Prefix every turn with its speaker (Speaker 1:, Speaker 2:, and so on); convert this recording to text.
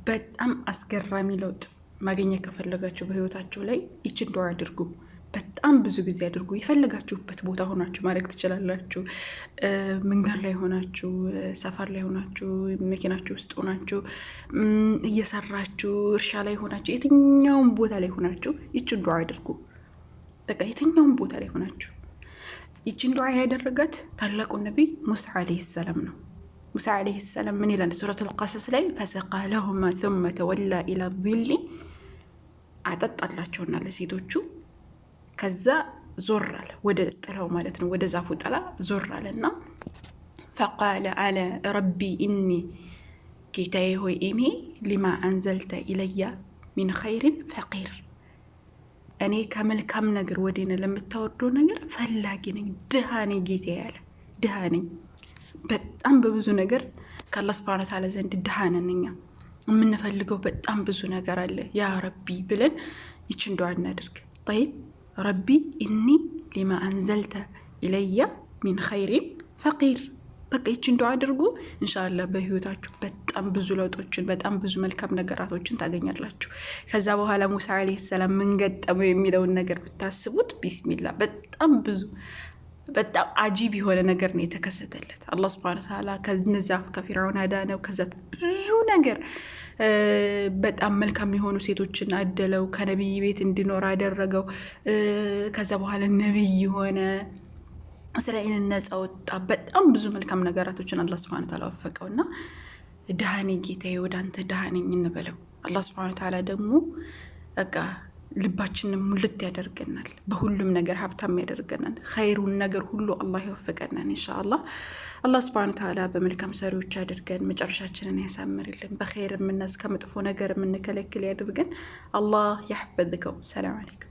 Speaker 1: በጣም አስገራሚ ለውጥ ማግኘት ከፈለጋችሁ በህይወታችሁ ላይ ይችን ዱዓ አድርጉ። በጣም ብዙ ጊዜ አድርጉ። የፈለጋችሁበት ቦታ ሆናችሁ ማድረግ ትችላላችሁ። መንገድ ላይ ሆናችሁ፣ ሰፈር ላይ ሆናችሁ፣ መኪናችሁ ውስጥ ሆናችሁ፣ እየሰራችሁ፣ እርሻ ላይ ሆናችሁ፣ የትኛውም ቦታ ላይ ሆናችሁ ይችን ዱዓ አድርጉ። በቃ የትኛውም ቦታ ላይ ሆናችሁ ይችን ዱዓ ያደረጋት ታላቁ ነቢይ ሙሳ ዓለይሂ ሰላም ነው። ሙሳ ዓለይሂ ሰላም ምን ይላል? ሱረቱል ቀሰስ ላይ فسقى لهما ثم تولى إلى الظل፣ አጠጣላቸውና ለሴቶቹ ከዛ ዞር አለ ወደ ጥላው ማለት ነው፣ ወደ ዛፉ ጥላ ዞር አለና فقال አለ رب إني፣ ጌታዬ ሆይ እኔ لما أنزلت إلي من خير فقير፣ እኔ ከመልካም ነገር ወደ እኔ ለምታወርደው ነገር ፈላጊ ነኝ፣ ድሃ ነኝ ጌታዬ አለ። ድሃ ነኝ። በጣም በብዙ ነገር ከአላህ ሱብሃነሁ ወተዓላ ዘንድ ድሃ ነን እኛ። የምንፈልገው በጣም ብዙ ነገር አለ። يا ربي ብለን ይችን ዱዓ እናደርግ። طيب رب إني لما أنزلت إلي من خير فقير። በቃ ይችን ዱዓ አድርጉ። ኢንሻአላህ በህይወታችሁ በጣም ብዙ ለውጦችን፣ በጣም ብዙ መልካም ነገራቶችን ታገኛላችሁ። ከዛ በኋላ ሙሳ ዓለይሂ ሰላም ምን ገጠመው የሚለውን ነገር ብታስቡት፣ ቢስሚላ፣ በጣም ብዙ በጣም አጂብ የሆነ ነገር ነው የተከሰተለት። አላህ ሱብሃነሁ ወተዓላ ከነዛ ከፊርዓውን አዳነው። ከዛ ብዙ ነገር በጣም መልካም የሆኑ ሴቶችን አደለው። ከነቢይ ቤት እንዲኖር አደረገው። ከዛ በኋላ ነቢይ የሆነ እስራኤልን ነፃ ወጣ። በጣም ብዙ መልካም ነገራቶችን አላህ ሱብሃነሁ ወተዓላ ወፈቀው እና ድሃ ነኝ ጌታዬ፣ ወደ አንተ ድሃ ነኝ እንበለው። አላህ ሱብሃነሁ ወተዓላ ደግሞ በቃ ልባችንን ሙልት ያደርገናል። በሁሉም ነገር ሀብታም ያደርገናል። ኸይሩን ነገር ሁሉ አላህ ይወፍቀናል ኢንሻአላህ። አላህ ሱብሃነሁ ወተዓላ በመልካም ሰሪዎች አድርገን፣ መጨረሻችንን ያሳምርልን። በኸይር የምናዝ፣ ከመጥፎ ነገር የምንከለክል ያድርገን። አላህ ያሕፈዝከው። ሰላም አለይኩም።